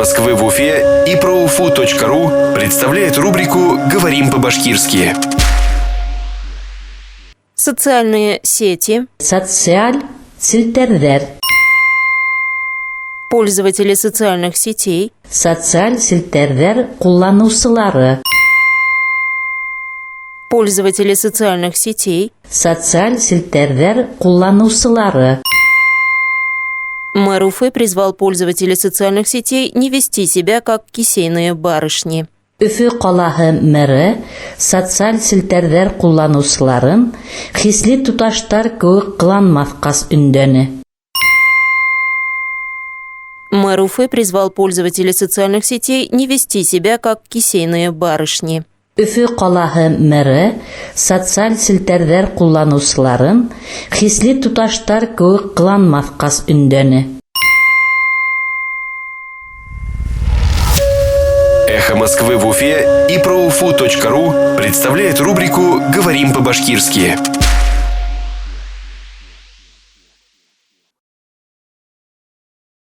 Москвы в Уфе и проуфу.ру представляет рубрику «Говорим по-башкирски». Социальные сети. Социаль селтәрҙәр. Пользователи социальных сетей. Социаль селтәрҙәр ҡулланыусылары. Пользователи социальных сетей. Социаль селтәрҙәр ҡулланыусылары. Мэр Уфы призвал пользователей социальных сетей не вести себя как кисейные барышни. Өфө ҡалаһы мэры социаль селтәрҙәр ҡулланыусыларын хисле туташтар кеүек ҡыланмаҫҡа өндәне. Мэр Уфы призвал пользователей социальных сетей не вести себя как кисейные барышни. Өфө ҡалаһы мэры социаль селтәрҙәр ҡулланыусыларын хисле туташтар кеүек ҡыланмаҫҡа өндәне. Эхо Москвы в Уфе и проуфу.ру представляет рубрику «Говорим по-башкирски».